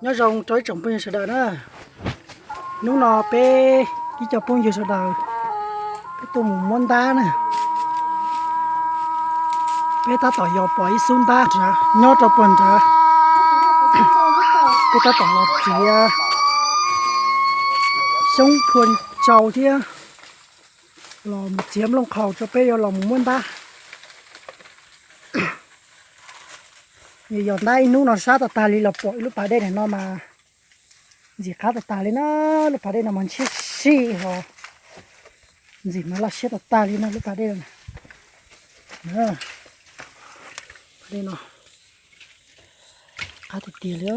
Nyob zoo rau ib tsoom phooj ywg sawv daws na. Hnub no peb ib co phooj ywg sawv daws, peb tuaj mus muab ntab na. Peb tab tom yog pom ib xub ntab nrad nyob rau puag nrad. Peb tab tom los txiav xyoob phua tsau thiab los mus txiav nplooj qhaus rau peb yuav los mus muab ntab. Yog ntab ib hnub no sab tas tag li los pom ib lub pas dej no mas ntxim qab tas tag li na. Lub pas dej no mas ntshiab sij hos ntxim mas laj siab tas tag li na lub pas dej no. Pas dej no qab tiag tiag li.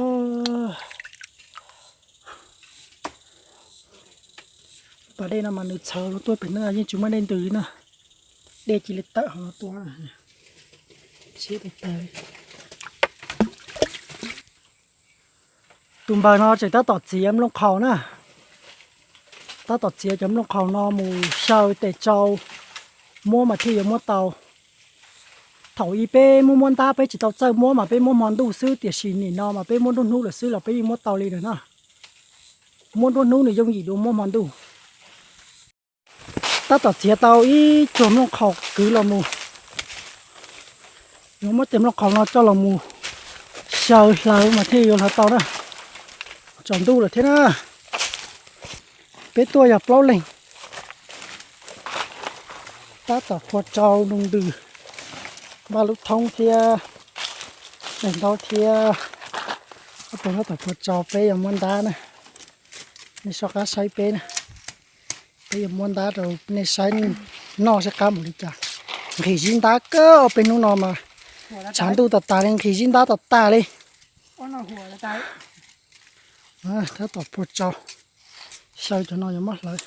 Lub pas dej no mas nws txhawv los tuaj pem no yeej tsis muaj dej ntws li na. Dej cia li tawm hauv no tuaj. Siab tas tag li. Tus npawg no tseem tab tom txiav nplooj qhaus na. Tab tom txiav cov nplooj qhaus no mus xyaw tes tsau muab mas thiaj yuav muab tau. Thaum ub peb muab muab ntab peb tsis tau txawj muab mas peb muab hmo ntuj xwb, tiam sis nim no mas peb muab nruab hnub lawm xwb los peb yeej muab tau li lawm na. Muab nruab hnub nws yooj yim dua muab hmo ntuj. Tab tom txiav tau ib tsuag nplooj qhaus kwv los mus. Yuav muab tej nplooj qhaus no coj los mus xyaw hlaws mas thiaj yuav hlaws tau na. Tsaus ntuj lawm thiab na. Peb tuaj yog plaub leeg. Tab tom phua tsau nroo ntws, npaj lub thoob thiab, daim ntaub thiab. Ob tug tab tom phua tsau, peb yuav muab ntab na. Nej soj qab saib peb na. Peb yuav muab ntab rau nej saib noj saib qab npaum li cas. Nqhis zib ntab kawg ob peb hnub no mas tshav ntuj tas tas li, nqhis zib ntab tas tas li. Tab tom phua tsau, xyaw cov no yuav muab hlawv.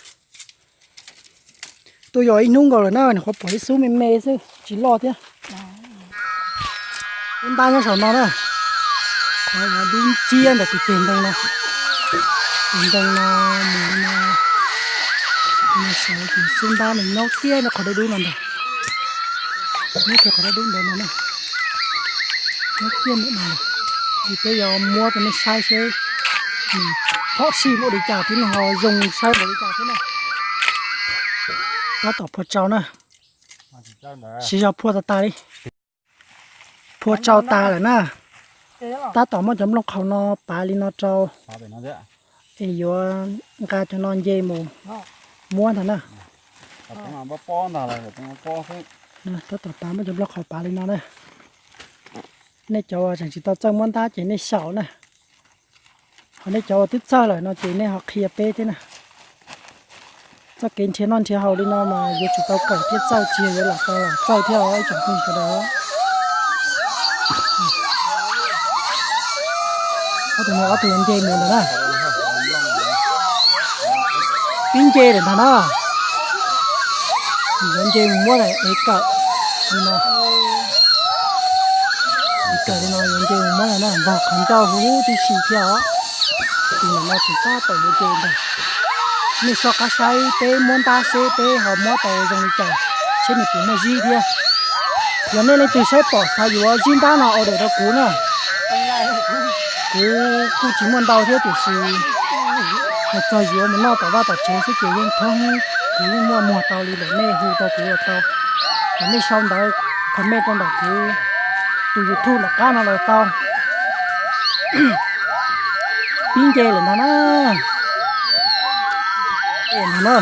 Tuaj yog ib hnub nkaus lawm na, nyuam qhuav pom ib xub me me xwb tsis loj thiab. Lub ntab nyob saum no na, qhov dub nciab ntawm tus ceg ntoo no, tus ntoo no mus no, saum tus xub ntab nws nyob kiag qhov dub dub no ntag. Nyob kiag qhov dub dub ntawd no na, nyob kiag ntawm no. Ces peb yuav muab rau nej saib seb nws phom sij npaum li cas thiab nws ho zoo saib npaum li cas thiab na. Tab tom phua tsau na, siv zog phua tas tas li. Phua tsau tas lawm na, tab tom muab cov nplooj qhaus no pav li no rau, es yuav nqa cov no nce mus muab ntag na. Tab tom pav muab cov nplooj qhaus pav li no na. Nej cov uas tseem tsis tau txawj muab ntab ces nej xyaum na. Ho nej cov uas twb txawj lawm no ces nej ho qhia peb thiab na. Txoj kev nrhiav noj nrhiav haus li no mas yuav tsum tau kawm thiab txawj, tsis yog yuav lam tau lam txawj thiab os ib tsoom phooj ywg sawv daws. Ob tug no ob tug yuav nce mus ntag na. Pib nce lawm ntag na. Yuav nce mus muab lawm es kawm li no. Es kawm li no yuav nce mus muab lawm na, npog qhov ncauj huv huv tib si thiab os. Tus ntawm no tseem tab tom yuav nce ntag. Nej soj qab saib peb muab ntab seb peb ho muab tau zoo li cas, seb nws puas muaj zib thiab. Yog nej leej twg saib pom xav yuav zib ntab no order rau kuv na. Kuv kuj tsis muaj ntau thiab tiam sis hais txog yuav mus noj tom vaj tom tsev xwb ces yeej thoob, kuv yeej muaj muag tau li lawm, nej hu rau kuv los tau, los nej sau ntawv comment rau ntawm kuv tus YouTube nram qab no los tau. Pib nce lawm ntag na. Ntag na,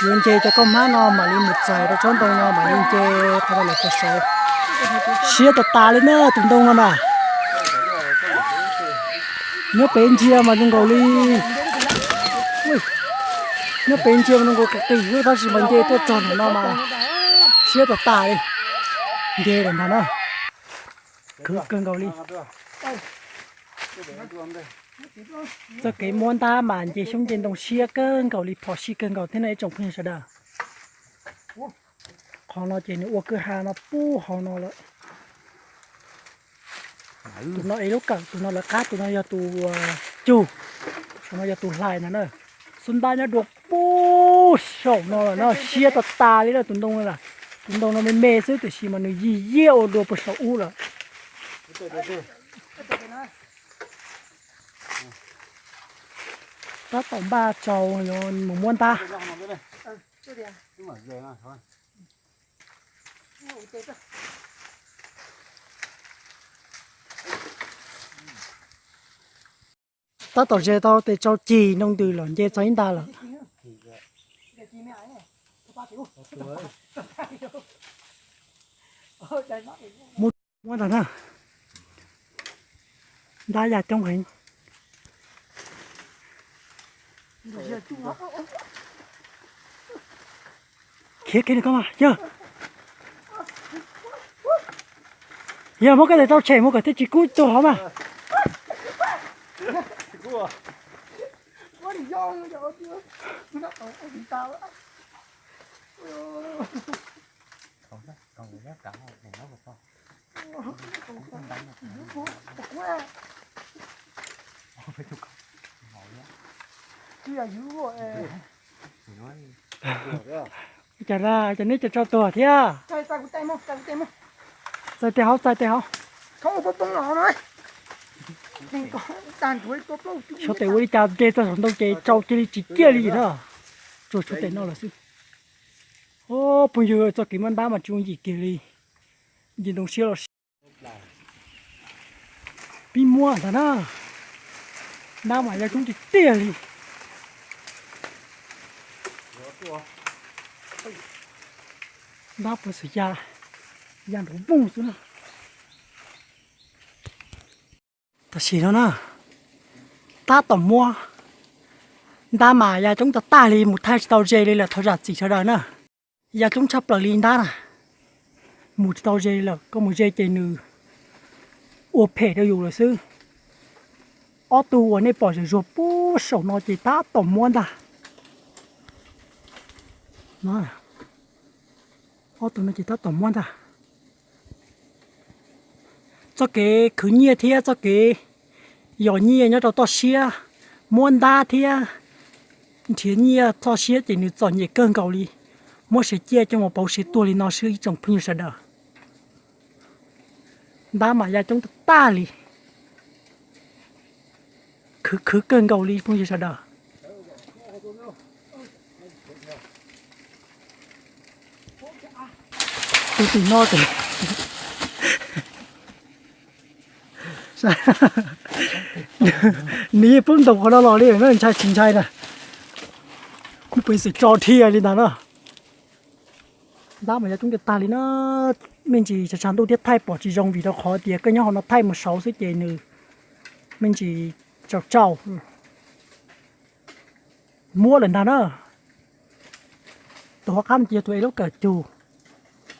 yuav nce cov kauj hmab no mam li mus txais rau tsob ntoo no mam li nce qhov lawv puag saud. Siab tas tas li na tus ntoo no na. Nyob pem ntsia mas zoo nkaus li, nyob pem ntsia mas zoo nkaus qis qis xwb tab sis mas nce tuaj txog ntawm no mas siab tas tas li. Nce lawm ntag na. Khwv kawg nkaus li. Txoj kev muab ntab mas nce xyoob nce ntoo siab kawg nkaus li, phom sij kawg nkaus thiab no ib tsoom phooj ywg sawv daws. Qhov no ces nws ua kwj ha no puag hauv no lawm. Tus no es lub kawm, tus no lawv qab, tus no yog tus cug, tus no yog tus hlais ntag na. Xub ntab nyob dua puag saum no lawm na, siab tas tas li na tus ntoo no na. Tus ntoo no me me xwb tiam sis mas nws yig yiab ua dua puag saum ub lawm. Tab tom npaj tsaus yuav mus muab ntab. Tab tom ze tau tes tsau cig nroo ntws los nce txog ib nta lawm. Muab ntag na. Ntab ya coob heev. Khiav kiag li koj mas yog. Yog muab koj tes tsau tshem mus kom thiaj tsis kub tuag hov mas. Cas la cas neb cov tsau tuag thiab. Txais tes hauv, txais tes hauv. Suav tes ua li cas de txog saum ntoo ces tsau cia li tsis ciaj li na. Tsuas suav tes no lawm xwb. Phooj ywg, txoj kev muab ntab mas tsis yooj yim kiag li. Nce ntoo siab los siab. Pib muab ntag na. Ntab mas ya coob tiag tiag li. Ntab puas xwm ya, ya nrov vooj xwb na. Tam sim no na, tab tom muab ntab mas ya coob tag tag li, mus thaij tsis tau ze li lawm, thov zam txim sawv daws na. Ya coob tshaj plaws li ntab na, mus tsis tau ze li lawm, koj mus ze ces nws ua phem rau yus lawm xwb. Ob tug uas nej pom zem zuag puag saum no ces tab tom muab ntag. Ob tug no ces tab tom muab ntag. Txoj kev khwv nyiaj thiab txoj kev yos nyiaj nyob rau toj siab, muab ntab thiab nrhiav nyiaj toj siab ces nws txom nyem kawg nkaus li. Muab siav ciaj coj mus pauv siav tuag li no xwb ib tsoom phooj ywg sawv daws. Ntab mas ya coob tag tag li, khwv khwv kawg nkaus li phooj ywg sawv daws. Tus tim no ces nws yeej pub ntaus qhov no los li na, ntshai tsis ntshai na. Muab peev xwm tso dhia li ntag na. Ntab mas ya coob tiag tag li na. Me ntsis tshav tshav ntuj thiab thaij pom tsis zoo vim rau qhov tias koj nyob hauv no thaij mus saud xwb ces nws me ntsis tsaus tsaus. Muab lawm ntag na. Tus hauv qab no ces yog tus ev lub kawm cug,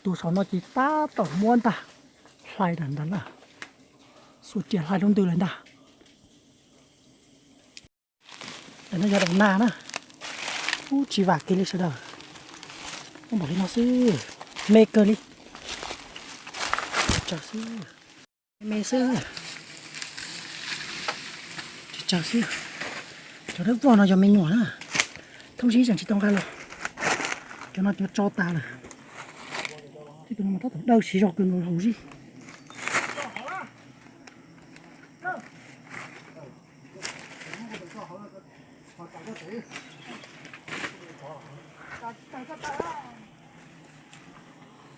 tus saum no ces tab tom muab ntag. Hlais ntag na, xuas riam hlais lub ntws lawm ntag. Tam no yog daus nag na, ub tsis vam kiag li sawv daws. Npam li no xwb, me kawg li. Tsis tsawg xwb, me xwb, tsis tsawg xwb. Cov dawb vog no yog me nyuam na, thoob zib tseem tsis tau nqa los. Cov no cov tso tas lawm. Thiab tus no mas tab tom dawb siv zog kawg nkaus hauv zib.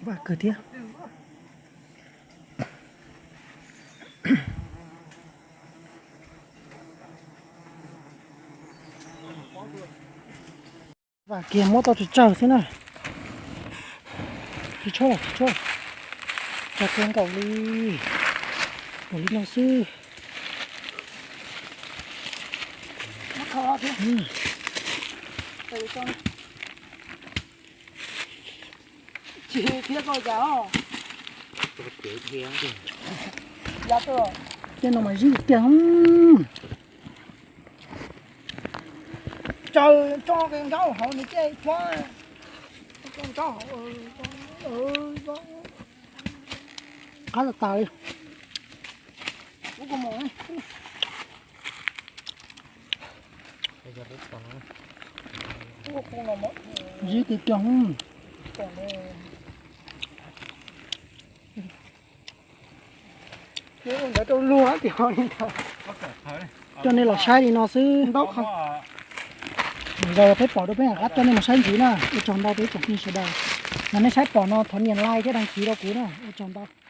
Vaj kawg thiab. Vam kiag muab tau tsawg tsawg xwb na. Tsis tshuab los tsis tshuab, tsawg kawg nkaus li. Npaum li no xwb. Tej no mas zib tiag. Tsaws tso nkaub hauv nws ces tsuab nkaub hauv. Qab tas tas li. Zib tiag tiag. Ntawd rau luag tias coj nej los saib li no xwb. Ntaub qhov Zaum no peb pom dua peb mam rov qab coj nej mus saib ntxiv na. Ua tsaug ntau rau ib tsoom phooj ywg sawv daws. Yog nej saib pom no thov nias like thiab đăng ký rau kuv na. Ua tsaug ntau.